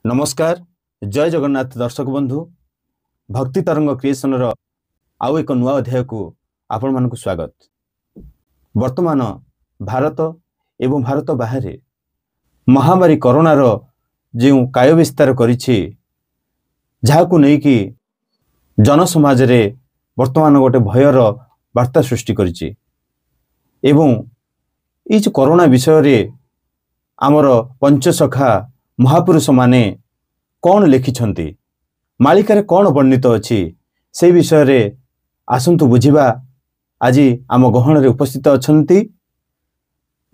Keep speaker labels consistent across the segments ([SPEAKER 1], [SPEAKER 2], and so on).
[SPEAKER 1] ନମସ୍କାର, ଜୟ ଜଗନ୍ନାଥ ଦର୍ଶକ ବନ୍ଧୁ। ଭକ୍ତି ତରଙ୍ଗ କ୍ରିଏସନର ଆଉ ଏକ ନୂଆ ଅଧ୍ୟାୟକୁ ଆପଣମାନଙ୍କୁ ସ୍ୱାଗତ। ବର୍ତ୍ତମାନ ଭାରତ ଏବଂ ଭାରତ ବାହାରେ ମହାମାରୀ କରୋନାର ଯେଉଁ କାୟ ବିସ୍ତାର କରିଛି, ଯାହାକୁ ନେଇକି ଜନସମାଜରେ ବର୍ତ୍ତମାନ ଗୋଟେ ଭୟର ବାର୍ତ୍ତା ସୃଷ୍ଟି କରିଛି, ଏବଂ ଏଇ ଯେଉଁ କରୋନା ବିଷୟରେ ଆମର ପଞ୍ଚସଖା ମହାପୁରୁଷମାନେ କ'ଣ ଲେଖିଛନ୍ତି, ମାଳିକାରେ କ'ଣ ବର୍ଣ୍ଣିତ ଅଛି, ସେଇ ବିଷୟରେ ଆସନ୍ତୁ ବୁଝିବା। ଆଜି ଆମ ଗହଣରେ ଉପସ୍ଥିତ ଅଛନ୍ତି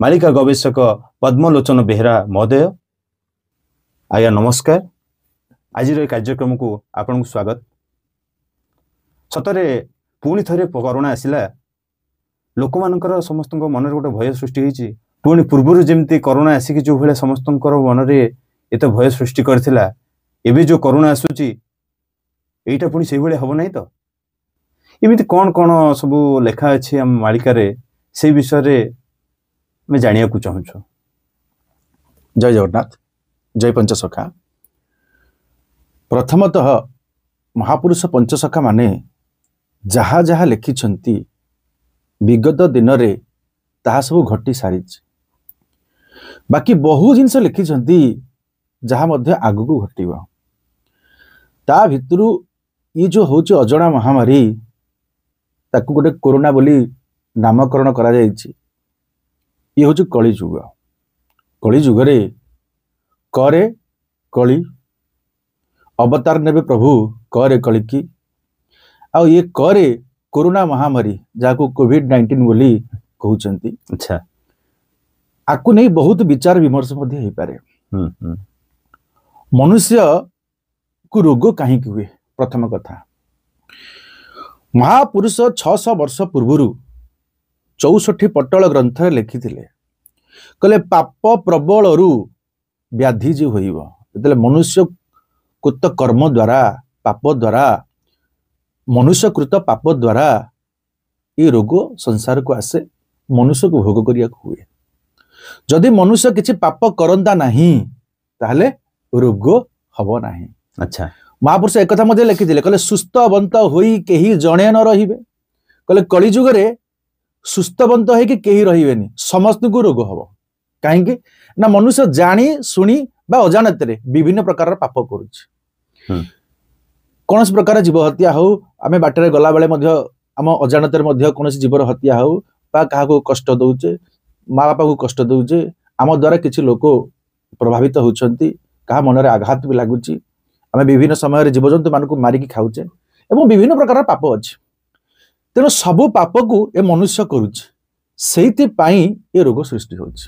[SPEAKER 1] ମାଳିକା ଗବେଷକ ପଦ୍ମଲୋଚନ ବେହେରା ମହୋଦୟ। ଆଜ୍ଞା ନମସ୍କାର, ଆଜିର ଏ କାର୍ଯ୍ୟକ୍ରମକୁ ଆପଣଙ୍କୁ ସ୍ୱାଗତ। ସତରେ ପୁଣି ଥରେ କରୋନା ଆସିଲା, ଲୋକମାନଙ୍କର ସମସ୍ତଙ୍କ ମନରେ ଗୋଟେ ଭୟ ସୃଷ୍ଟି ହେଇଛି। ପୁଣି ପୂର୍ବରୁ ଯେମିତି କରୋନା ଆସିକି ଯେଉଁ ଭଳିଆ ସମସ୍ତଙ୍କର ମନରେ ଏତେ ଭୟ ସୃଷ୍ଟି କରିଥିଲା, ଏବେ ଯେଉଁ କରୋନା ଆସୁଛି ଏଇଟା ପୁଣି ସେଇଭଳିଆ ହବ ନାହିଁ ତ? ଏମିତି କ'ଣ କ'ଣ ସବୁ ଲେଖା ଅଛି ଆମ ମାଳିକାରେ, ସେଇ ବିଷୟରେ ଆମେ ଜାଣିବାକୁ ଚାହୁଁଛୁ।
[SPEAKER 2] ଜୟ ଜଗନ୍ନାଥ, ଜୟ ପଞ୍ଚସଖା। ପ୍ରଥମତଃ ମହାପୁରୁଷ ପଞ୍ଚସଖା ମାନେ ଯାହା ଯାହା ଲେଖିଛନ୍ତି ବିଗତ ଦିନରେ ତାହା ସବୁ ଘଟି ସାରିଛି। ବାକି ବହୁ ଜିନିଷ ଲେଖିଛନ୍ତି ଯାହା ମଧ୍ୟ ଆଗକୁ ଘଟିବ। ତା ଭିତରୁ ଇଏ ଯେଉଁ ହେଉଛି ଅଜଣା ମହାମାରୀ, ତାକୁ ଗୋଟେ କରୋନା ବୋଲି ନାମକରଣ କରାଯାଇଛି। ଇଏ ହେଉଛି କଳିଯୁଗ। କଳିଯୁଗରେ କରେ କଳି ଅବତାର ନେବେ ପ୍ରଭୁ, କରେ କଳିକି। ଆଉ ଇଏ କରେ କରୋନା ମହାମାରୀ, ଯାହାକୁ କୋଭିଡ-19 ବୋଲି କହୁଛନ୍ତି।
[SPEAKER 1] ଆଚ୍ଛା।
[SPEAKER 2] ଆକୁ ନେଇ ବହୁତ ବିଚାର ବିମର୍ଶ ମଧ୍ୟ ହେଇପାରେ। ମନୁଷ୍ୟକୁ ରୋଗ କାହିଁକି ହୁଏ? ପ୍ରଥମ କଥା, ମହାପୁରୁଷ 600 ବର୍ଷ ପୂର୍ବରୁ 64 ପଟଳ ଗ୍ରନ୍ଥରେ ଲେଖିଥିଲେ, କହିଲେ ପାପ ପ୍ରବଳରୁ ବ୍ୟାଧି ଯେ ହୋଇବ। ଯେତେବେଳେ ମନୁଷ୍ୟ କୃତ କର୍ମ ଦ୍ୱାରା, ପାପ ଦ୍ୱାରା, ମନୁଷ୍ୟକୃତ ପାପ ଦ୍ୱାରା ଏ ରୋଗ ସଂସାରକୁ ଆସେ, ମନୁଷ୍ୟକୁ ଭୋଗ କରିବାକୁ ହୁଏ। ଯଦି ମନୁଷ୍ୟ କିଛି ପାପ କରନ୍ତା ନାହିଁ ତାହେଲେ ରୋଗ ହବ ନାହିଁ।
[SPEAKER 1] ଆଚ୍ଛା।
[SPEAKER 2] ମହାପୁରୁଷ ଏକଥା ମଧ୍ୟ ଲେଖିଥିଲେ, କହିଲେ ସୁସ୍ଥବନ୍ତ ହୋଇ କେହି ଜଣେ ନ ରହିବେ। କହିଲେ କଳିଯୁଗରେ ସୁସ୍ଥବନ୍ତ ହେଇକି କେହି ରହିବେନି, ସମସ୍ତଙ୍କୁ ରୋଗ ହବ। କାହିଁକି ନା ମନୁଷ୍ୟ ଜାଣି ଶୁଣି ବା ଅଜାଣତରେ ବିଭିନ୍ନ ପ୍ରକାରର ପାପ କରୁଛି। କୌଣସି ପ୍ରକାର ଜୀବ ହତ୍ୟା ହଉ, ଆମେ ବାଟରେ ଗଲାବେଳେ ମଧ୍ୟ ଆମ ଅଜାଣତରେ ମଧ୍ୟ କୌଣସି ଜୀବର ହତ୍ୟା ହଉ ବା କାହାକୁ କଷ୍ଟ ଦଉଛେ, ମା ବାପାକୁ କଷ୍ଟ ଦଉଛେ, ଆମ ଦ୍ୱାରା କିଛି ଲୋକ ପ୍ରଭାବିତ ହଉଛନ୍ତି, କାହା ମନରେ ଆଘାତ ବି ଲାଗୁଛି। ଆମେ ବିଭିନ୍ନ ସମୟରେ ଜୀବଜନ୍ତୁ ମାନଙ୍କୁ ମାରିକି ଖାଉଛେ ଏବଂ ବିଭିନ୍ନ ପ୍ରକାରର ପାପ ଅଛି। ତେଣୁ ସବୁ ପାପକୁ ଏ ମନୁଷ୍ୟ କରୁଛି, ସେଇଥିପାଇଁ ଏ ରୋଗ ସୃଷ୍ଟି ହଉଛି।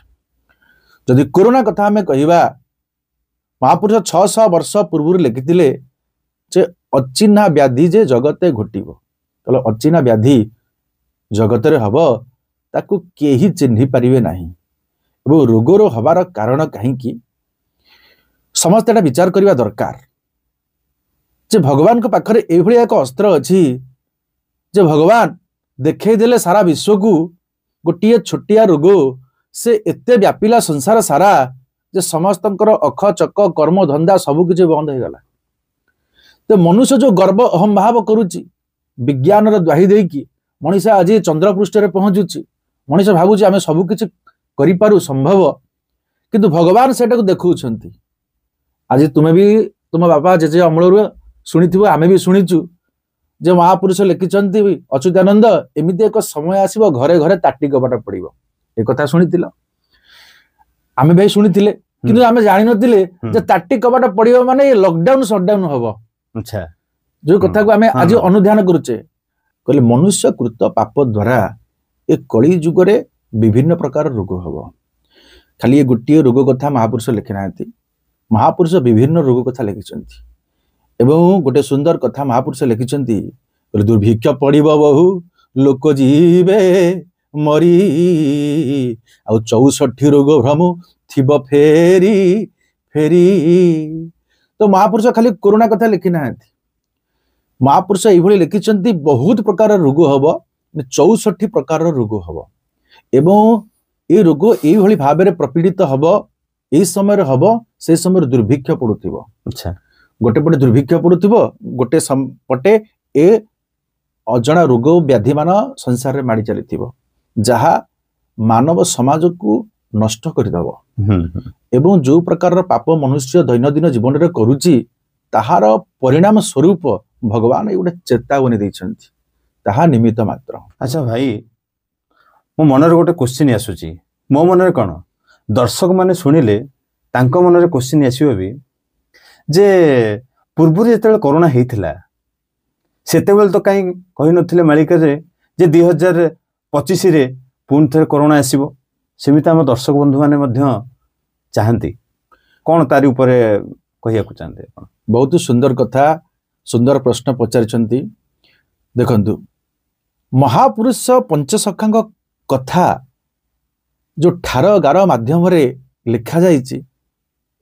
[SPEAKER 2] ଯଦି କରୋନା କଥା ଆମେ କହିବା, ମହାପୁରୁଷ 600 ବର୍ଷ ପୂର୍ବରୁ ଲେଖିଥିଲେ ଯେ ଅଚିହ୍ନା ବ୍ୟାଧି ଯେ ଜଗତେ ଘଟିବ। ତାହେଲେ ଅଚିହ୍ନା ବ୍ୟାଧି ଜଗତରେ ହବ, ତାକୁ କେହି ଚିହ୍ନି ପାରିବେ ନାହିଁ। ଏବଂ ରୋଗର ହବାର କାରଣ କାହିଁକି ସମସ୍ତେ ଏଟା ବିଚାର କରିବା ଦରକାର ଯେ ଭଗବାନଙ୍କ ପାଖରେ ଏଇଭଳି ଏକ ଅସ୍ତ୍ର ଅଛି ଯେ ଭଗବାନ ଦେଖେଇ ଦେଲେ ସାରା ବିଶ୍ୱକୁ ଗୋଟିଏ ଛୋଟିଆ ରୋଗ, ସେ ଏତେ ବ୍ୟାପିଲା ସଂସାର ସାରା ଯେ ସମସ୍ତଙ୍କର ଅଖ ଚକ କର୍ମ ଧନ୍ଦା ସବୁ କିଛି ବନ୍ଦ ହେଇଗଲା। ତ ମନୁଷ୍ୟ ଯୋଉ ଗର୍ବ ଅହମ୍ଭାବ କରୁଛି, ବିଜ୍ଞାନର ଦ୍ୱାହି ଦେଇକି ମଣିଷ ଆଜି ଚନ୍ଦ୍ରପୃଷ୍ଠରେ ପହଞ୍ଚୁଛି, ମଣିଷ ଭାବୁଛି ଆମେ ସବୁ କିଛି କରିପାରୁ ସମ୍ଭବ, କିନ୍ତୁ ଭଗବାନ ସେଟାକୁ ଦେଖାଉଛନ୍ତି। ଆଜି ତୁମେ ବି ତୁମ ବାପା ଜେଜେ ଅମଳରୁ ଶୁଣିଥିବ, ଆମେ ବି ଶୁଣିଛୁ ଯେ ମହାପୁରୁଷ ଲେଖିଛନ୍ତି ଅଚ୍ୟୁତାନନ୍ଦ, ଏମିତି ଏକ ସମୟ ଆସିବ ଘରେ ଘରେ ତାଟି କବାଟ ପଡିବ। ଏ କଥା ଶୁଣିଥିଲ, ଆମେ ବି ଶୁଣିଥିଲେ, କିନ୍ତୁ ଆମେ ଜାଣିନଥିଲେ ଯେ ତାଟି କବାଟ ପଡିବ ମାନେ ଲକଡାଉନ ସଟଡାଉନ ହବ।
[SPEAKER 1] ଆଚ୍ଛା।
[SPEAKER 2] ଯୋଉ କଥାକୁ ଆମେ ଆଜି ଅନୁଧ୍ୟାନ କରୁଛେ, କହିଲେ ମନୁଷ୍ୟକୃତ ପାପ ଦ୍ୱାରା ଏ କଳି ଯୁଗରେ ବିଭିନ୍ନ ପ୍ରକାର ରୋଗ ହବ। ଖାଲି ଏ ଗୋଟିଏ ରୋଗ କଥା ମହାପୁରୁଷ ଲେଖିନାହାନ୍ତି, ମହାପୁରୁଷ ବିଭିନ୍ନ ରୋଗ କଥା ଲେଖିଛନ୍ତି। ଏବଂ ଗୋଟେ ସୁନ୍ଦର କଥା ମହାପୁରୁଷ ଲେଖିଛନ୍ତି, କହିଲେ ଦୁର୍ଭିକ୍ଷ ପଡିବ ବହୁ ଲୋକ ଯିବେ ମରି, ଆଉ 64 ରୋଗ ଭ୍ରମ ଥିବ ଫେରି ଫେରି। ତ ମହାପୁରୁଷ ଖାଲି କରୋନା କଥା ଲେଖି ନାହାନ୍ତି, ମହାପୁରୁଷ ଏଇଭଳି ଲେଖିଛନ୍ତି ବହୁତ ପ୍ରକାର ରୋଗ ହବ, 64 ପ୍ରକାରର ରୋଗ ହବ। ଏବଂ ଏ ରୋଗ ଏଇଭଳି ଭାବରେ ପ୍ରପୀଡ଼ିତ ହବ ଏଇ ସମୟରେ ହବ, ସେଇ ସମୟରେ ଦୁର୍ଭିକ୍ଷ ପଡୁଥିବ।
[SPEAKER 1] ଆଚ୍ଛା।
[SPEAKER 2] ଗୋଟେ ପଟେ ଦୁର୍ଭିକ୍ଷ ପଡୁଥିବ, ଗୋଟେ ପଟେ ଏ ଅଜଣା ରୋଗ ବ୍ୟାଧି ମାନ ସଂସାରରେ ମାଡ଼ି ଚାଲିଥିବ, ଯାହା ମାନବ ସମାଜକୁ ନଷ୍ଟ କରିଦେବ। ଏବଂ ଯୋଉ ପ୍ରକାରର ପାପ ମନୁଷ୍ୟ ଦୈନନ୍ଦିନ ଜୀବନରେ କରୁଛି, ତାହାର ପରିଣାମ ସ୍ୱରୂପ ଭଗବାନ ଏଇ ଗୋଟେ ଚେତାବନୀ ଦେଇଛନ୍ତି, ତାହା ନିମିତ୍ତ ମାତ୍ର।
[SPEAKER 1] ଆଚ୍ଛା ଭାଇ, ମୋ ମନରେ ଗୋଟେ କୋଶ୍ଚିନ୍ ଆସୁଛି। ମୋ ମନରେ କ'ଣ, ଦର୍ଶକମାନେ ଶୁଣିଲେ ତାଙ୍କ ମନରେ କୋଶ୍ଚିନ୍ ଆସିବ ବି ଯେ ପୂର୍ବରୁ ଯେତେବେଳେ କରୋନା ହେଇଥିଲା ସେତେବେଳେ ତ କାହିଁ କହିନଥିଲେ ମାଳିକାରେ ଯେ 2025ରେ ପୁଣି ଥରେ କରୋନା ଆସିବ? ସେମିତି ଆମ ଦର୍ଶକ ବନ୍ଧୁମାନେ ମଧ୍ୟ ଚାହାନ୍ତି। କ'ଣ ତାରି ଉପରେ କହିବାକୁ ଚାହାନ୍ତି ଆପଣ?
[SPEAKER 2] ବହୁତ ସୁନ୍ଦର କଥା, ସୁନ୍ଦର ପ୍ରଶ୍ନ ପଚାରିଛନ୍ତି। ଦେଖନ୍ତୁ, ମହାପୁରୁଷ ପଞ୍ଚସଖାଙ୍କ କଥା ଯୋଉ ଠାର ଗାର ମାଧ୍ୟମରେ ଲେଖାଯାଇଛି,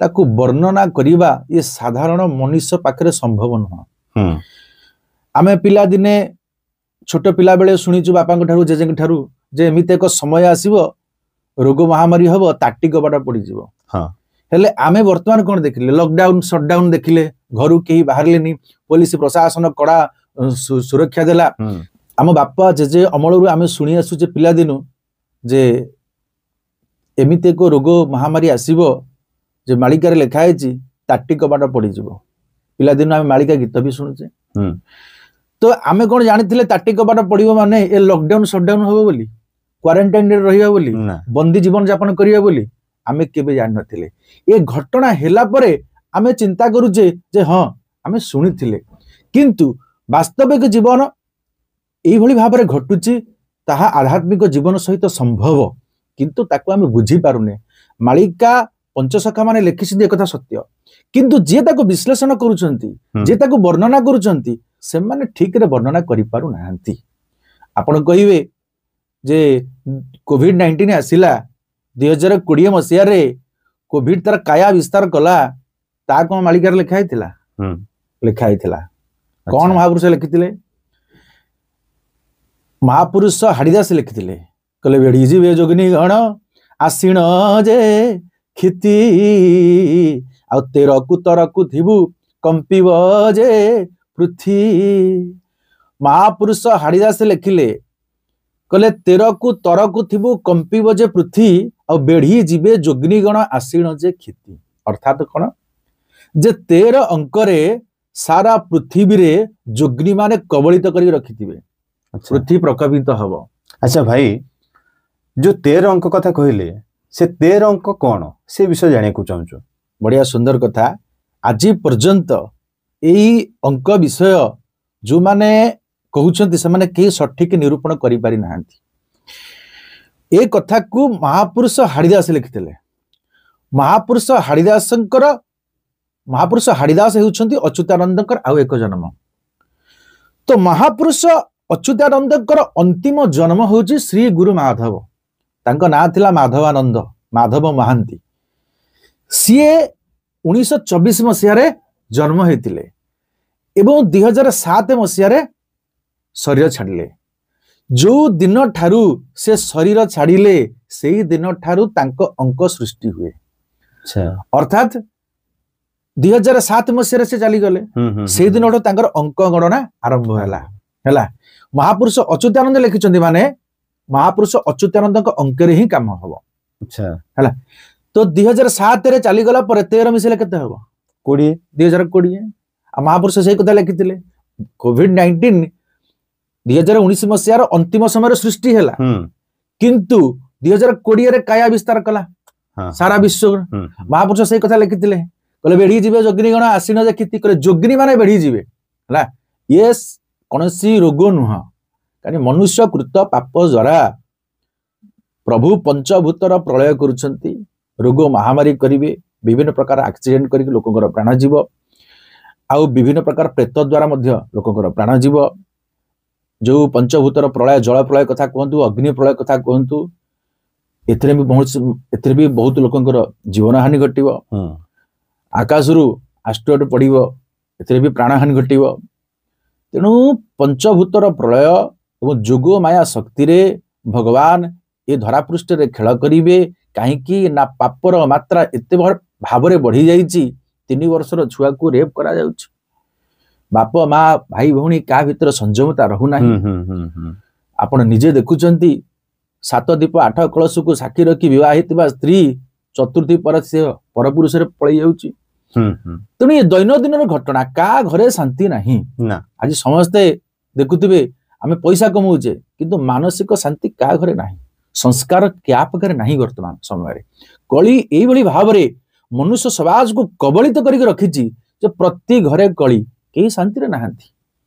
[SPEAKER 2] ତାକୁ ବର୍ଣ୍ଣନା କରିବା ଇଏ ସାଧାରଣ ମନୁଷ୍ୟ ପାଖରେ ସମ୍ଭବ ନୁହଁ। ଆମେ ପିଲାଦିନେ ଛୋଟ ପିଲାବେଳେ ଶୁଣିଛୁ ବାପାଙ୍କ ଠାରୁ, ଜେଜେଙ୍କ ଠାରୁ ଯେ ଏମିତି ଏକ ସମୟ ଆସିବ, ରୋଗ ମହାମାରୀ ହବ, ତାଟି କବାଟ ପଡିଯିବ। ହେଲେ ଆମେ ବର୍ତ୍ତମାନ କଣ ଦେଖିଲେ? ଲକଡାଉନ, ସଟଡାଉନ ଦେଖିଲେ, ଘରୁ କେହି ବାହାରିଲେନି, ପୋଲିସ ପ୍ରଶାସନ କଡା ସୁରକ୍ଷା ଦେଲା। ଆମ ବାପା ଜେଜେ ଅମଳରୁ ଆମେ ଶୁଣି ଆସୁଛେ ପିଲାଦିନୁ ଯେ ଏମିତି ଏକ ରୋଗ ମହାମାରୀ ଆସିବ ଯେ ମାଳିକାରେ ଲେଖା ହେଇଛି ତାଟି କବାଟ ପଡିଯିବ। ପିଲାଦିନୁ ଆମେ ମାଳିକା ଗୀତ ବି ଶୁଣୁଛେ। ତ ଆମେ କଣ ଜାଣିଥିଲେ ତାଟି କବାଟ ପଡିବ ମାନେ ଏ ଲକଡାଉନ ସଟଡାଉନ ହବ ବୋଲି, କ୍ୱାରେଣ୍ଟାଇନରେ ରହିବା ବୋଲି,
[SPEAKER 1] ନା।
[SPEAKER 2] ବନ୍ଦୀ ଜୀବନ ଯାପନ କରିବା ବୋଲି? ଆମେ କେବେ ଜାଣିନଥିଲେ। ଏ ଘଟଣା ହେଲା ପରେ ଆମେ ଚିନ୍ତା କରୁଛେ ଯେ ହଁ, ଆମେ ଶୁଣିଥିଲେ, କିନ୍ତୁ ବାସ୍ତବିକ ଜୀବନ ଏଇଭଳି ଭାବରେ ଘଟୁଛି, ତାହା ଆଧ୍ୟାତ୍ମିକ ଜୀବନ ସହିତ ସମ୍ଭବ, କିନ୍ତୁ ତାକୁ ଆମେ ବୁଝିପାରୁନେ। ମାଳିକା ପଞ୍ଚସଖା ମାନେ ଲେଖିଛନ୍ତି ଏକଥା ସତ୍ୟ, କିନ୍ତୁ ଯିଏ ତାକୁ ବିଶ୍ଳେଷଣ କରୁଛନ୍ତି, ଯିଏ ତାକୁ ବର୍ଣ୍ଣନା କରୁଛନ୍ତି, ସେମାନେ ଠିକରେ ବର୍ଣ୍ଣନା କରିପାରୁନାହାନ୍ତି। ଆପଣ କହିବେ ଯେ କୋଭିଡ-19 ଆସିଲା 2020 ମସିହାରେ, କୋଭିଡ ତାର କାୟା ବିସ୍ତାର କଲା, ତା କଣ ମାଳିକାରେ ଲେଖା ହେଇଥିଲା? ଲେଖା ହେଇଥିଲା। କଣ ମହାପୁରୁଷ ଲେଖିଥିଲେ? ମହାପୁରୁଷ ହାଡ଼ିଦାସ ଲେଖିଥିଲେ, କହିଲେ ବେଢି ଯିବେ ଯୋଗିନୀ ଗଣ ଆସିଣ ଯେ କ୍ଷିତି, ଆଉ ତେରକୁ ତରକୁ ଥିବୁ କମ୍ପିବ ଯେ ପୃଥ୍ୱୀ। ମହାପୁରୁଷ ହାଡ଼ିଦାସ ଲେଖିଲେ, କହିଲେ ତେରକୁ ତରକୁ ଥିବୁ କମ୍ପିବ ଯେ ପୃଥ୍ୱୀ, ଆଉ ବେଢି ଯିବେ ଯୋଗିନୀ ଗଣ ଆସିଣ ଯେ କ୍ଷିତି। ଅର୍ଥାତ କଣ ଯେ 13 ଅଙ୍କରେ ସାରା ପୃଥିବୀରେ ଯୋଗିନୀ ମାନେ କବଳିତ କରିକି ରଖିଥିବେ, ପୃଥିବୀ ପ୍ରକମ୍ପିତ ହବ।
[SPEAKER 1] ଆଚ୍ଛା ଭାଇ, ଯୋଉ 13 ଅଙ୍କ କଥା କହିଲେ, ସେ 13 ଅଙ୍କ କଣ, ସେ ବିଷୟ ଜାଣିବାକୁ ଚାହୁଁଛୁ।
[SPEAKER 2] ବଢିଆ ସୁନ୍ଦର କଥା। ଆଜି ପର୍ଯ୍ୟନ୍ତ ଏଇ ଅଙ୍କ ବିଷୟ ଯୋଉମାନେ କହୁଛନ୍ତି, ସେମାନେ କେହି ସଠିକ ନିରୂପଣ କରିପାରି ନାହାନ୍ତି। ଏ କଥାକୁ ମହାପୁରୁଷ ହାଡ଼ିଦାସ ଲେଖିଥିଲେ। ମହାପୁରୁଷ ହାଡ଼ିଦାସଙ୍କର, ମହାପୁରୁଷ ହାଡ଼ିଦାସ ହେଉଛନ୍ତି ଅଚ୍ୟୁତାନନ୍ଦଙ୍କର ଆଉ ଏକ ଜନ୍ମ। ତ ମହାପୁରୁଷ ଅଚ୍ୟୁତାନନ୍ଦଙ୍କର ଅନ୍ତିମ ଜନ୍ମ ହେଉଛି ଶ୍ରୀ ଗୁରୁ ମାଧବ। ତାଙ୍କ ନାଁ ଥିଲା ମାଧବାନନ୍ଦ, ମାଧବ ମହାନ୍ତି। ସିଏ 1924 ମସିହାରେ ଜନ୍ମ ହେଇଥିଲେ ଏବଂ 2007 ମସିହାରେ ଶରୀର ଛାଡ଼ିଲେ। ଯୋଉ ଦିନ ଠାରୁ ସେ ଶରୀର ଛାଡ଼ିଲେ, ସେଇ ଦିନ ଠାରୁ ତାଙ୍କ ଅଙ୍କ ସୃଷ୍ଟି ହୁଏ। ଅର୍ଥାତ୍ 2007 ମସିହାରେ ସେ ଚାଲିଗଲେ, ସେଇ ଦିନଠୁ ତାଙ୍କର ଅଙ୍କ ଗଣନା ଆରମ୍ଭ ହେଲା। ହେଲା, ମହାପୁରୁଷ ଅଚ୍ୟୁତାନନ୍ଦ ଲେଖିଛନ୍ତି ମାନେ ମହାପୁରୁଷ ଅଚ୍ୟୁତାନନ୍ଦଙ୍କ ଅଙ୍କରେ ହିଁ କାମ ହବ। ତ 2007ରେ ଚାଲିଗଲା ପରେ 13 ମିଶିଲେ କେତେ ହବ?
[SPEAKER 1] 20।
[SPEAKER 2] 2020। ଆଉ ମହାପୁରୁଷ ସେଇ କଥା ଲେଖିଥିଲେ। କୋଭିଡ-19 2019 ମସିହାର ଅନ୍ତିମ ସମୟରେ ସୃଷ୍ଟି ହେଲା, କିନ୍ତୁ 2020ରେ କାୟା ବିସ୍ତାର କଲା ସାରା ବିଶ୍ୱ। ମହାପୁରୁଷ ସେଇ କଥା ଲେଖିଥିଲେ, କହିଲେ ବେଢି ଯିବେ ଯୋଗିନୀ ଗଣ ଆସିନ ଯେ କ୍ଷିତି। କହିଲେ ଯୋଗିନୀ ମାନେ ବେଢି ଯିବେ। ହେଲା, ଇଏ କୌଣସି ରୋଗ ନୁହଁ, କାରଣ ମନୁଷ୍ୟ କୃତ ପାପ ଦ୍ୱାରା ପ୍ରଭୁ ପଞ୍ଚଭୂତର ପ୍ରଳୟ କରୁଛନ୍ତି। ରୋଗ ମହାମାରୀ କରିବେ, ବିଭିନ୍ନ ପ୍ରକାର ଆକ୍ସିଡେଣ୍ଟ କରିକି ଲୋକଙ୍କର ପ୍ରାଣ ଯିବ, ଆଉ ବିଭିନ୍ନ ପ୍ରକାର ପ୍ରେତ ଦ୍ୱାରା ମଧ୍ୟ ଲୋକଙ୍କର ପ୍ରାଣ ଯିବ। ଯୋଉ ପଞ୍ଚଭୂତର ପ୍ରଳୟ, ଜଳ ପ୍ରଳୟ କଥା କୁହନ୍ତୁ, ଅଗ୍ନି ପ୍ରଳୟ କଥା କୁହନ୍ତୁ, ଏଥିରେ ବି ବହୁତ ଲୋକଙ୍କର ଜୀବନ ହାନି ଘଟିବ। ଆକାଶରୁ ଆଷ୍ଟ୍ରଏଡ ପଡିବ, ଏଥିରେ ବି ପ୍ରାଣହାନି ଘଟିବ। ତେଣୁ ପଞ୍ଚଭୂତର ପ୍ରଳୟ ଏବଂ ଯୋଗ ମାୟା ଶକ୍ତିରେ ଭଗବାନ ଏ ଧରାପୃଷ୍ଠରେ ଖେଳ କରିବେ। କାହିଁକି ନା ପାପର ମାତ୍ରା ଏତେ ଭାବରେ ବଢି ଯାଇଛି, 3 ବର୍ଷର ଛୁଆକୁ ରେପ୍ କରାଯାଉଛି। ବାପ ମା ଭାଇ ଭଉଣୀ କାହା ଭିତରେ ସଂଯମତା ରହୁନାହିଁ। ଆପଣ ନିଜେ ଦେଖୁଛନ୍ତି, 7 ଦୀପ 8 କଳସକୁ ସାକ୍ଷୀ ରଖି ବିବାହ ହେଇଥିବା ସ୍ତ୍ରୀ ଚତୁର୍ଥୀ ପରେ ସେ ପରପୁରୁଷରେ ପଳେଇ ଯାଉଛି। ତେଣୁ ଏ ଦୈନନ୍ଦିନର ଘଟଣା, କାହା ଘରେ ଶାନ୍ତି ନାହିଁ
[SPEAKER 1] ନା।
[SPEAKER 2] ଆଜି ସମସ୍ତେ ଦେଖୁଥିବେ, ଆମେ ପଇସା କମଉଛେ, କିନ୍ତୁ ମାନସିକ ଶାନ୍ତି କାହା ଘରେ ନାହିଁ, ସଂସ୍କାର କାହା ପାଖରେ ନାହିଁ। ବର୍ତ୍ତମାନ ସମୟରେ କଳି ଏଇଭଳି ଭାବରେ ମନୁଷ୍ୟ ସମାଜକୁ କବଳିତ କରିକି ରଖିଛି ଯେ ପ୍ରତି ଘରେ କଳି, କେହି ଶାନ୍ତିରେ ନାହାନ୍ତି।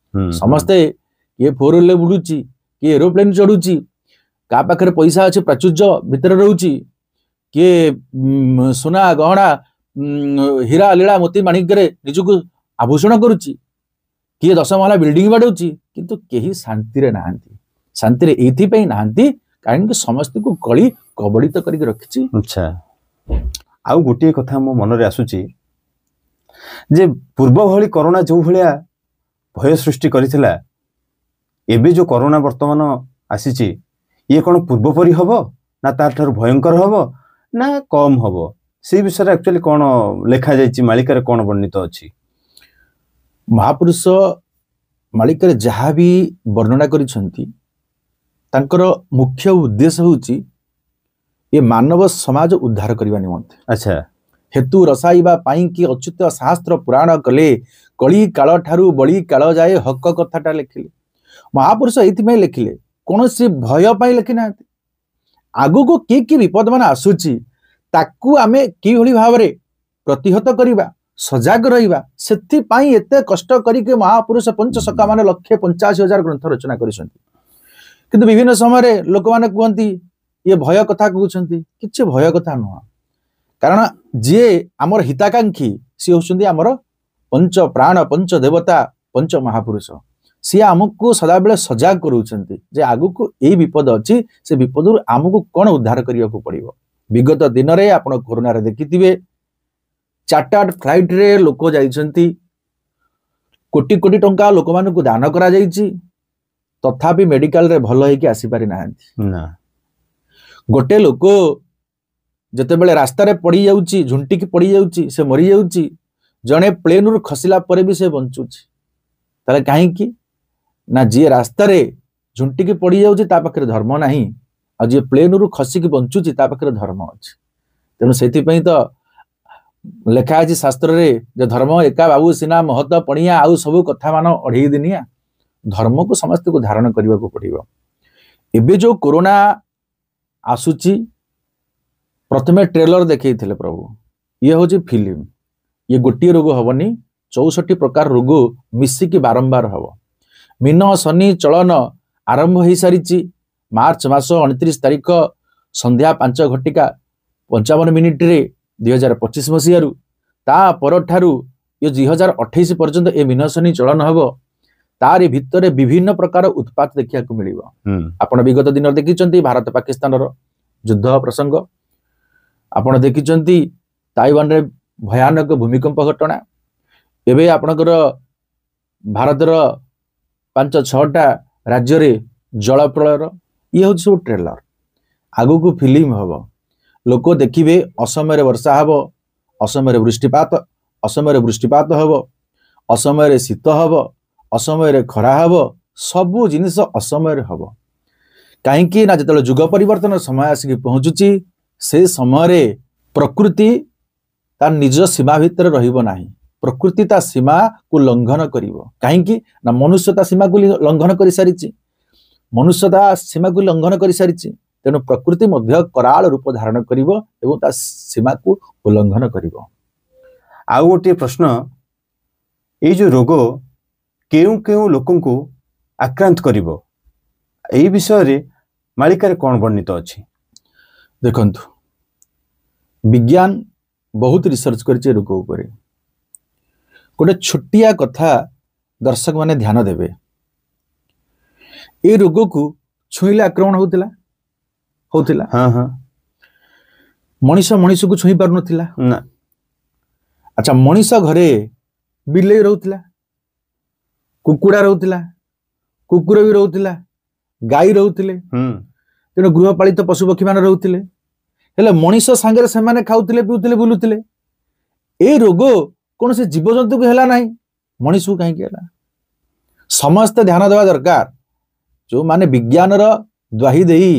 [SPEAKER 2] ସମସ୍ତେ କିଏ ଫୋର ହ୍ୱିଲରେ ବୁଲୁଛି, କିଏ ଏରୋପ୍ଲେନ ଚଢୁଛି, କାହା ପାଖରେ ପଇସା ଅଛି ପ୍ରାଚୁର୍ଯ୍ୟ ଭିତରେ ରହୁଛି, କିଏ ସୁନା ଗହଣା ହୀରା ଲୀଳା ମୋତି ମାଣିକ୍ୟରେ ନିଜକୁ ଆଭୂଷଣ କରୁଛି, କିଏ 10 ମହଲା ବିଲ୍ଡିଂ ବାଡଉଛି, କିନ୍ତୁ କେହି ଶାନ୍ତିରେ ନାହାନ୍ତି। ଶାନ୍ତିରେ ଏଇଥିପାଇଁ ନାହାନ୍ତି କାହିଁକି ସମସ୍ତଙ୍କୁ କଳି କବଳିତ କରିକି ରଖିଛି।
[SPEAKER 1] ଆଚ୍ଛା, ଆଉ ଗୋଟିଏ କଥା ମୋ ମନରେ ଆସୁଛି ଯେ ପୂର୍ବ ଭଳି କରୋନା ଯୋଉ ଭଳିଆ ଭୟ ସୃଷ୍ଟି କରିଥିଲା, ଏବେ ଯୋଉ କରୋନା ବର୍ତ୍ତମାନ ଆସିଛି, ଇଏ କ'ଣ ପୂର୍ବ ପରି ହବ ନା ତାଠାରୁ ଭୟଙ୍କର ହବ ନା କମ ହବ? ସେଇ ବିଷୟରେ ଆକ୍ଚୁଆଲି କ'ଣ ଲେଖାଯାଇଛି, ମାଳିକାରେ କ'ଣ ବର୍ଣ୍ଣିତ ଅଛି?
[SPEAKER 2] ମହାପୁରୁଷ ମାଳିକାରେ ଯାହା ବି ବର୍ଣ୍ଣନା କରିଛନ୍ତି, ତାଙ୍କର ମୁଖ୍ୟ ଉଦ୍ଦେଶ୍ୟ ହେଉଛି ଏ ମାନବ ସମାଜ ଉଦ୍ଧାର କରିବା ନିମନ୍ତେ।
[SPEAKER 1] ଆଚ୍ଛା,
[SPEAKER 2] ହେତୁ ରସାଇବା ପାଇଁ କି ଅଚ୍ୟୁତ ଶାସ୍ତ୍ର ପୁରାଣ କଲେ, କଳି କାଳ ଠାରୁ ବଳି କାଳ ଯାଏ ହକ କଥାଟା ଲେଖିଲେ। ମହାପୁରୁଷ ଏଇଥିପାଇଁ ଲେଖିଲେ, କୌଣସି ଭୟ ପାଇଁ ଲେଖି ନାହାନ୍ତି। ଆଗକୁ କି କି ବିପଦ ମାନେ ଆସୁଛି, ତାକୁ ଆମେ କିଭଳି ଭାବରେ ପ୍ରତିହତ କରିବା, ସଜାଗ ରହିବା, ସେଥିପାଇଁ ଏତେ କଷ୍ଟ କରିକି ମହାପୁରୁଷ ପଞ୍ଚସଖା ମାନେ 1,85,000 ଗ୍ରନ୍ଥ ରଚନା କରିଛନ୍ତି। କିନ୍ତୁ ବିଭିନ୍ନ ସମୟରେ ଲୋକମାନେ କୁହନ୍ତି ଇଏ ଭୟ କଥା କହୁଛନ୍ତି। କିଛି ଭୟ କଥା ନୁହଁ, କାରଣ ଯିଏ ଆମର ହିତାକାଂକ୍ଷୀ ସିଏ ହଉଛନ୍ତି ଆମର ପଞ୍ଚ ପ୍ରାଣ, ପଞ୍ଚ ଦେବତା, ପଞ୍ଚ ମହାପୁରୁଷ। ସିଏ ଆମକୁ ସଦାବେଳେ ସଜାଗ କରୁଛନ୍ତି ଯେ ଆଗକୁ ଏଇ ବିପଦ ଅଛି, ସେ ବିପଦରୁ ଆମକୁ କ'ଣ ଉଦ୍ଧାର କରିବାକୁ ପଡିବ। ବିଗତ ଦିନରେ ଆପଣ କରୋନାରେ ଦେଖିଥିବେ, ଚାର୍ଟାର୍ଡ ଫ୍ଲାଇଟରେ ଲୋକ ଯାଇଛନ୍ତି, କୋଟି କୋଟି ଟଙ୍କା ଲୋକମାନଙ୍କୁ ଦାନ କରାଯାଇଛି, ତଥାପି ମେଡିକାଲରେ ଭଲ ହେଇକି ଆସିପାରି ନାହାନ୍ତି।
[SPEAKER 1] ନା।
[SPEAKER 2] ଗୋଟେ ଲୋକ ଯେତେବେଳେ ରାସ୍ତାରେ ପଡିଯାଉଛି, ଝୁଣ୍ଟିକି ପଡିଯାଉଛି, ସେ ମରିଯାଉଛି। ଜଣେ ପ୍ଲେନରୁ ଖସିଲା ପରେ ବି ସେ ବଞ୍ଚୁଛି। ତାହେଲେ କାହିଁକି ନା ଯିଏ ରାସ୍ତାରେ ଝୁଣ୍ଟିକି ପଡିଯାଉଛି ତା ପାଖରେ ଧର୍ମ ନାହିଁ, ଆଉ ଯିଏ ପ୍ଲେନରୁ ଖସିକି ବଞ୍ଚୁଛି ତା ପାଖରେ ଧର୍ମ ଅଛି। ତେଣୁ ସେଥିପାଇଁ ତ ଲେଖା ଅଛି ଶାସ୍ତ୍ରରେ ଯେ ଧର୍ମ ଏକା ବାବୁ ସିନା ମହତ ପଣିଆ, ଆଉ ସବୁ କଥା ମାନ ଅଢେଇ ଦିନିଆ। ଧର୍ମକୁ ସମସ୍ତଙ୍କୁ ଧାରଣ କରିବାକୁ ପଡିବ। ଏବେ ଯୋଉ କରୋନା ଆସୁଛି, ପ୍ରଥମେ ଟ୍ରେଲର ଦେଖେଇଥିଲେ ପ୍ରଭୁ, ଇଏ ହଉଛି ଫିଲ୍ମ, ଇଏ ଗୋଟିଏ ରୋଗ ହବନି, 64 ପ୍ରକାର ରୋଗ ମିଶିକି ବାରମ୍ବାର ହବ। ମୀନ ଶନି ଚଳନ ଆରମ୍ଭ ହେଇସାରିଛି। ମାର୍ଚ୍ଚ ମାସ 29 ତାରିଖ ସନ୍ଧ୍ୟା 5:55 2025 ମସିହାରୁ, ତା ପରଠାରୁ ଇଏ 2028 ପର୍ଯ୍ୟନ୍ତ ଏ ମୀନ ଶନି ଚଳନ ହବ। ତାରି ଭିତରେ ବିଭିନ୍ନ ପ୍ରକାର ଉତ୍ପାତ ଦେଖିବାକୁ ମିଳିବ। ଆପଣ ବିଗତ ଦିନରେ ଦେଖିଛନ୍ତି ଭାରତ ପାକିସ୍ତାନର ଯୁଦ୍ଧ ପ୍ରସଙ୍ଗ, ଆପଣ ଦେଖିଛନ୍ତି ତାଇୱାନରେ ଭୟାନକ ଭୂମିକମ୍ପ ଘଟଣା, ଏବେ ଆପଣଙ୍କର ଭାରତର 5-6ଟା ରାଜ୍ୟରେ ଜଳ ପ୍ରଳୟର। ଇଏ ହଉଛି ସବୁ ଟ୍ରେଲର। ଆଗକୁ ଫିଲ୍ମ ହବ, ଲୋକ ଦେଖିବେ। ଅସମୟରେ ବର୍ଷା ହବ, ଅସମୟରେ ବୃଷ୍ଟିପାତ, ଅସମୟରେ ବୃଷ୍ଟିପାତ ହବ, ଅସମୟରେ ଶୀତ ହବ, ଅସମୟରେ ଖରା ହବ, ସବୁ ଜିନିଷ ଅସମୟରେ ହବ। କାହିଁକି ନା ଯେତେବେଳେ ଯୁଗ ପରିବର୍ତ୍ତନ ସମୟ ଆସିକି ପହଞ୍ଚୁଛି, ସେ ସମୟରେ ପ୍ରକୃତି ତା ନିଜ ସୀମା ଭିତରେ ରହିବ ନାହିଁ। ପ୍ରକୃତି ତା ସୀମାକୁ ଲଙ୍ଘନ କରିବ। କାହିଁକି ନା ମନୁଷ୍ୟ ତା ସୀମାକୁ ଲଙ୍ଘନ କରିସାରିଛି, ମନୁଷ୍ୟ ତା ସୀମାକୁ ଲଙ୍ଘନ କରିସାରିଛି। ତେଣୁ ପ୍ରକୃତି ମଧ୍ୟ କରାଳ ରୂପ ଧାରଣ କରିବ ଏବଂ ତା ସୀମାକୁ ଉଲ୍ଲଂଘନ କରିବ।
[SPEAKER 1] ଆଉ ଗୋଟିଏ ପ୍ରଶ୍ନ, ଏଇ ଯୋଉ ରୋଗ କେଉଁ କେଉଁ ଲୋକଙ୍କୁ ଆକ୍ରାନ୍ତ କରିବ, ଏଇ ବିଷୟରେ ମାଳିକାରେ କ'ଣ ବର୍ଣ୍ଣିତ ଅଛି?
[SPEAKER 2] ଦେଖନ୍ତୁ, ବିଜ୍ଞାନ ବହୁତ ରିସର୍ଚ୍ଚ କରିଛି ଏ ରୋଗ ଉପରେ। ଗୋଟେ ଛୋଟିଆ କଥା ଦର୍ଶକ ମାନେ ଧ୍ୟାନ ଦେବେ। ଏ ରୋଗକୁ ଛୁଇଁଲେ ଆକ୍ରମଣ ହଉଥିଲା ହଉଥିଲା।
[SPEAKER 1] ହଁ ହଁ।
[SPEAKER 2] ମଣିଷ ମଣିଷକୁ ଛୁଇଁ ପାରୁନଥିଲା
[SPEAKER 1] ନା।
[SPEAKER 2] ଆଚ୍ଛା, ମଣିଷ ଘରେ ବିଲେଇ ରହୁଥିଲା, କୁକୁଡ଼ା ରହୁଥିଲା, କୁକୁର ବି ରହୁଥିଲା, ଗାଈ ରହୁଥିଲେ, ତେଣୁ ଗୃହପାଳିତ ପଶୁପକ୍ଷୀ ମାନେ ରହୁଥିଲେ। ହେଲେ ମଣିଷ ସାଙ୍ଗରେ ସେମାନେ ଖାଉଥିଲେ, ପିଉଥିଲେ, ବୁଲୁଥିଲେ। ଏଇ ରୋଗ କୌଣସି ଜୀବଜନ୍ତୁକୁ ହେଲା ନାହିଁ, ମଣିଷକୁ କାହିଁକି ହେଲା? ସମସ୍ତେ ଧ୍ୟାନ ଦେବା ଦରକାର। ଯେଉଁମାନେ ବିଜ୍ଞାନର ଦ୍ୱାହି ଦେଇ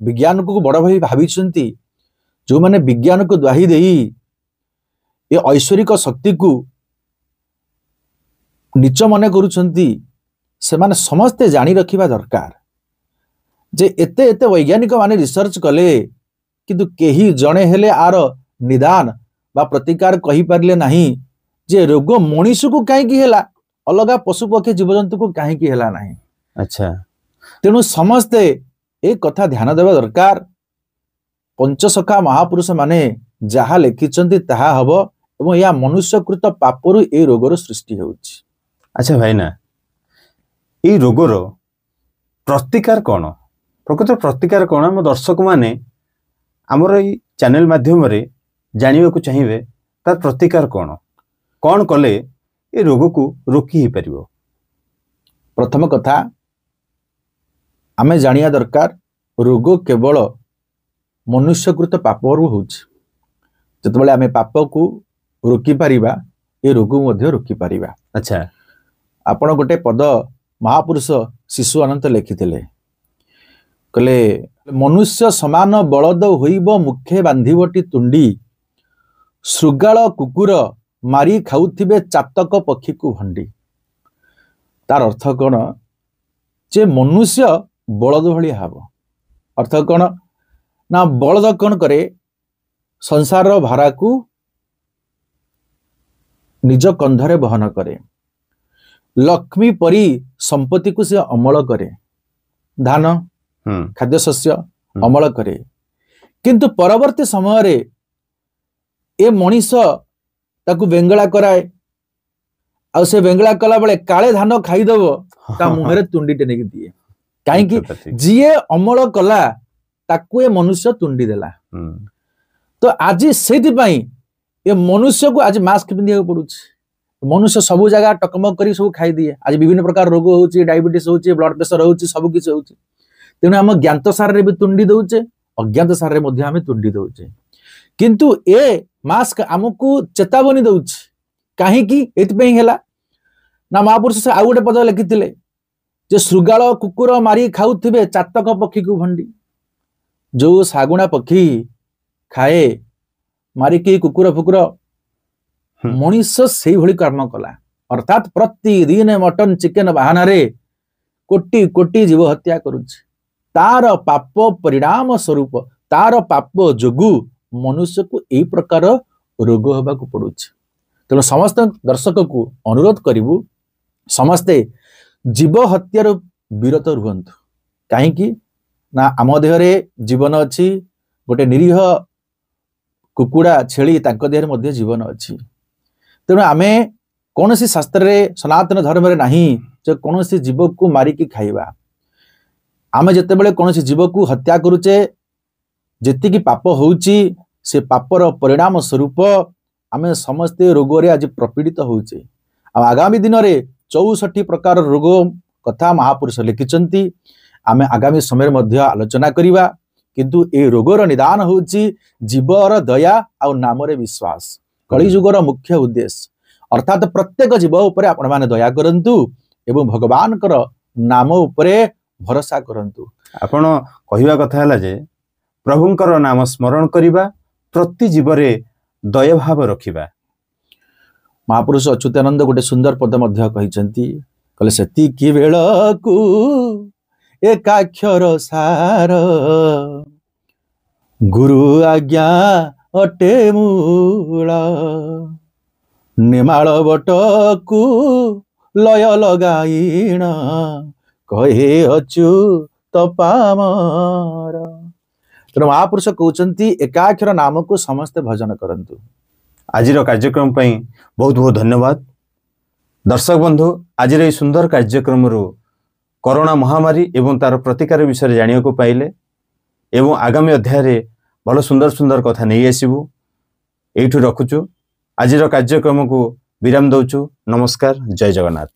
[SPEAKER 2] ବିଜ୍ଞାନକୁ ବଡ଼ ଭାଇ ଭାବିଛନ୍ତି, ଯେଉଁମାନେ ବିଜ୍ଞାନକୁ ଦ୍ୱାହି ଦେଇ ଏ ଐଶ୍ୱରିକ ଶକ୍ତିକୁ ନୀଚ ମନେ କରୁଛନ୍ତି, ସେମାନେ ସମସ୍ତେ ଜାଣି ରଖିବା ଦରକାର ଯେ ଏତେ ଏତେ ବୈଜ୍ଞାନିକ ମାନେ ରିସର୍ଚ୍ଚ କଲେ, କିନ୍ତୁ କେହି ଜଣେ ହେଲେ ଆର ନିଦାନ ବା ପ୍ରତିକାର କହିପାରିଲେ ନାହିଁ ଯେ ରୋଗ ମଣିଷକୁ କାହିଁକି ହେଲା, ଅଲଗା ପଶୁ ପକ୍ଷୀ ଜୀବଜନ୍ତୁକୁ କାହିଁକି ହେଲା ନାହିଁ।
[SPEAKER 1] ଆଚ୍ଛା।
[SPEAKER 2] ତେଣୁ ସମସ୍ତେ ଏ କଥା ଧ୍ୟାନ ଦେବା ଦରକାର। ପଞ୍ଚସଖା ମହାପୁରୁଷ ମାନେ ଯାହା ଲେଖିଛନ୍ତି ତାହା ହବ, ଏବଂ ଏହା ମନୁଷ୍ୟକୃତ ପାପରୁ ଏ ରୋଗର ସୃଷ୍ଟି ହେଉଛି।
[SPEAKER 1] ଆଚ୍ଛା ଭାଇନା, ଏଇ ରୋଗର ପ୍ରତିକାର କ'ଣ? ପ୍ରକୃତ ପ୍ରତିକାର କ'ଣ? ଆମ ଦର୍ଶକମାନେ ଆମର ଏଇ ଚ୍ୟାନେଲ ମାଧ୍ୟମରେ ଜାଣିବାକୁ ଚାହିଁବେ ତାର ପ୍ରତିକାର କ'ଣ, କ'ଣ କଲେ ଏ ରୋଗକୁ ରୋକି ହେଇପାରିବ?
[SPEAKER 2] ପ୍ରଥମ କଥା ଆମେ ଜାଣିବା ଦରକାର, ରୋଗ କେବଳ ମନୁଷ୍ୟକୃତ ପାପରୁ ହେଉଛି। ଯେତେବେଳେ ଆମେ ପାପକୁ ରୋକିପାରିବା, ଏ ରୋଗକୁ ମଧ୍ୟ ରୋକିପାରିବା।
[SPEAKER 1] ଆଚ୍ଛା।
[SPEAKER 2] ଆପଣ ଗୋଟେ ପଦ ମହାପୁରୁଷ ଶିଶୁ ଅନନ୍ତ ଲେଖିଥିଲେ, କହିଲେ ମନୁଷ୍ୟ ସମାନ ବଳଦ ହୋଇବ ମୁଖେ ବାନ୍ଧିବଟି ତୁଣ୍ଡି, ଶୃଗାଳ କୁକୁର ମାରି ଖାଉଥିବେ ଚାତକ ପକ୍ଷୀକୁ ଭଣ୍ଡି। ତାର ଅର୍ଥ କ'ଣ? ଯେ ମନୁଷ୍ୟ ବଳଦ ଭଳିଆ ହବ। ଅର୍ଥ କ'ଣ ନା ବଳଦ କ'ଣ କରେ? ସଂସାରର ଭାରାକୁ ନିଜ କନ୍ଧରେ ବହନ କରେ, ଲକ୍ଷ୍ମୀ ପରି ସମ୍ପତ୍ତିକୁ ସେ ଅମଳ କରେ, ଧାନ ଖାଦ୍ୟଶସ୍ୟ ଅମଳ କରେ। କିନ୍ତୁ ପରବର୍ତ୍ତୀ ସମୟରେ ଏ ମଣିଷ ତାକୁ ବେଙ୍ଗଳା କରାଏ, ଆଉ ସେ ବେଙ୍ଗଳା କଲା ବେଳେ କାଳେ ଧାନ ଖାଇଦବ, ତା ମୁହଁରେ ତୁଣ୍ଡିଟେ ନେଇକି ଦିଏ। କାହିଁକି? ଯିଏ ଅମଳ କଲା ତାକୁ ଏ ମନୁଷ୍ୟ ତୁଣ୍ଡି ଦେଲା। ତ ଆଜି ସେଇଥିପାଇଁ ଏ ମନୁଷ୍ୟକୁ ଆଜି ମାସ୍କ ପିନ୍ଧିବାକୁ ପଡୁଛି। ମନୁଷ୍ୟ ସବୁ ଜାଗା ଟକମକ କରି ସବୁ ଖାଇଦିଏ। ଆଜି ବିଭିନ୍ନ ପ୍ରକାର ରୋଗ ହଉଛି, ଡାଇବେଟିସ୍ ହଉଛି, ବ୍ଲଡ ପ୍ରେସର ହଉଛି, ସବୁ କିଛି ହଉଛି। ତେଣୁ ଆମ ଜ୍ଞାତ ସାରରେ ବି ତୁଣ୍ଡି ଦଉଛେ, ଅଜ୍ଞାତ ସାରରେ ମଧ୍ୟ ଆମେ ତୁଣ୍ଡି ଦଉଛେ। କିନ୍ତୁ ଏ ମାସ୍କ ଆମକୁ ଚେତାବନୀ ଦଉଛି। କାହିଁକି ଏଥିପାଇଁ ହେଲା ନା ମହାପୁରୁଷ ସେ ଆଉ ଗୋଟେ ପଦ ଲେଖିଥିଲେ ଯେ ଶୃଗାଳ କୁକୁର ମାରି ଖାଉଥିବେ ଚାତକ ପକ୍ଷୀକୁ ଭଣ୍ଡି। ଯୋଉ ଶାଗୁଣା ପକ୍ଷୀ ଖାଏ ମାରିକି କୁକୁର ଫୁକୁର, ମଣିଷ ସେଇଭଳି କର୍ମ କଲା। ଅର୍ଥାତ୍ ପ୍ରତିଦିନ ମଟନ ଚିକେନ ବାହାନାରେ କୋଟି କୋଟି ଜୀବ ହତ୍ୟା କରୁଛି। ତାର ପାପ ପରିଣାମ ସ୍ୱରୂପ, ତାର ପାପ ଯୋଗୁ ମନୁଷ୍ୟକୁ ଏଇ ପ୍ରକାର ରୋଗ ହେବାକୁ ପଡୁଛି। ତେଣୁ ସମସ୍ତ ଦର୍ଶକକୁ ଅନୁରୋଧ କରିବୁ, ସମସ୍ତେ ଜୀବ ହତ୍ୟାରୁ ବିରତ ରୁହନ୍ତୁ। କାହିଁକି ନା ଆମ ଦେହରେ ଜୀବନ ଅଛି, ଗୋଟେ ନିରୀହ କୁକୁଡ଼ା ଛେଳି ତାଙ୍କ ଦେହରେ ମଧ୍ୟ ଜୀବନ ଅଛି। ତେଣୁ ଆମେ କୌଣସି ଶାସ୍ତ୍ରରେ ସନାତନ ଧର୍ମରେ ନାହିଁ ଯେ କୌଣସି ଜୀବକୁ ମାରିକି ଖାଇବା। ଆମେ ଯେତେବେଳେ କୌଣସି ଜୀବକୁ ହତ୍ୟା କରୁଛେ, ଯେତିକି ପାପ ହଉଛି ସେ ପାପର ପରିଣାମ ସ୍ୱରୂପ ଆମେ ସମସ୍ତେ ରୋଗରେ ଆଜି ପ୍ରପୀଡ଼ିତ ହଉଛେ। ଆଉ ଆଗାମୀ ଦିନରେ 64 ପ୍ରକାର ରୋଗ କଥା ମହାପୁରୁଷ ଲେଖିଛନ୍ତି, ଆମେ ଆଗାମୀ ସମୟରେ ମଧ୍ୟ ଆଲୋଚନା କରିବା। କିନ୍ତୁ ଏ ରୋଗର ନିଦାନ ହେଉଛି ଜୀବର ଦୟା ଆଉ ନାମରେ ବିଶ୍ୱାସ, କଳିଯୁଗର ମୁଖ୍ୟ ଉଦ୍ଦେଶ୍ୟ। ଅର୍ଥାତ୍ ପ୍ରତ୍ୟେକ ଜୀବ ଉପରେ ଆପଣମାନେ ଦୟା କରନ୍ତୁ ଏବଂ ଭଗବାନଙ୍କର ନାମ ଉପରେ ଭରସା କରନ୍ତୁ।
[SPEAKER 1] ଆପଣ କହିବା କଥା ହେଲା ଯେ ପ୍ରଭୁଙ୍କର ନାମ ସ୍ମରଣ କରିବା, ପ୍ରତି ଜୀବରେ ଦୟାଭାବ ରଖିବା।
[SPEAKER 2] ମହାପୁରୁଷ ଅଚ୍ୟୁତାନନ୍ଦ ଗୋଟେ ସୁନ୍ଦର ପଦ ମଧ୍ୟ କହିଛନ୍ତି, କହିଲେ ସେତିକି ବେଳକୁ ଏକାକ୍ଷର ସାର, ଗୁରୁ ଆଜ୍ଞା ଅଟେ ମୂଳ, ନେମାଳ ବଟକୁ ଲୟ ଲଗାଇଣ, କହେ ଅଚ୍ୟୁତ ପାମର। ତେଣୁ ମହାପୁରୁଷ କହୁଛନ୍ତି ଏକାକ୍ଷର ନାମକୁ ସମସ୍ତେ ଭଜନ କରନ୍ତୁ।
[SPEAKER 1] ଆଜିର କାର୍ଯ୍ୟକ୍ରମ ପାଇଁ ବହୁତ ବହୁତ ଧନ୍ୟବାଦ। ଦର୍ଶକ ବନ୍ଧୁ, ଆଜିର ଏହି ସୁନ୍ଦର କାର୍ଯ୍ୟକ୍ରମରୁ କରୋନା ମହାମାରୀ ଏବଂ ତାର ପ୍ରତିକାର ବିଷୟରେ ଜାଣିବାକୁ ପାଇଲେ ଏବଂ ଆଗାମୀ ଅଧ୍ୟାୟରେ ଭଲ ସୁନ୍ଦର ସୁନ୍ଦର କଥା ନେଇ ଆସିବୁ। ଏଇଠୁ ରଖୁଛୁ, ଆଜିର କାର୍ଯ୍ୟକ୍ରମକୁ ବିରାମ ଦେଉଛୁ। ନମସ୍କାର, ଜୟ ଜଗନ୍ନାଥ।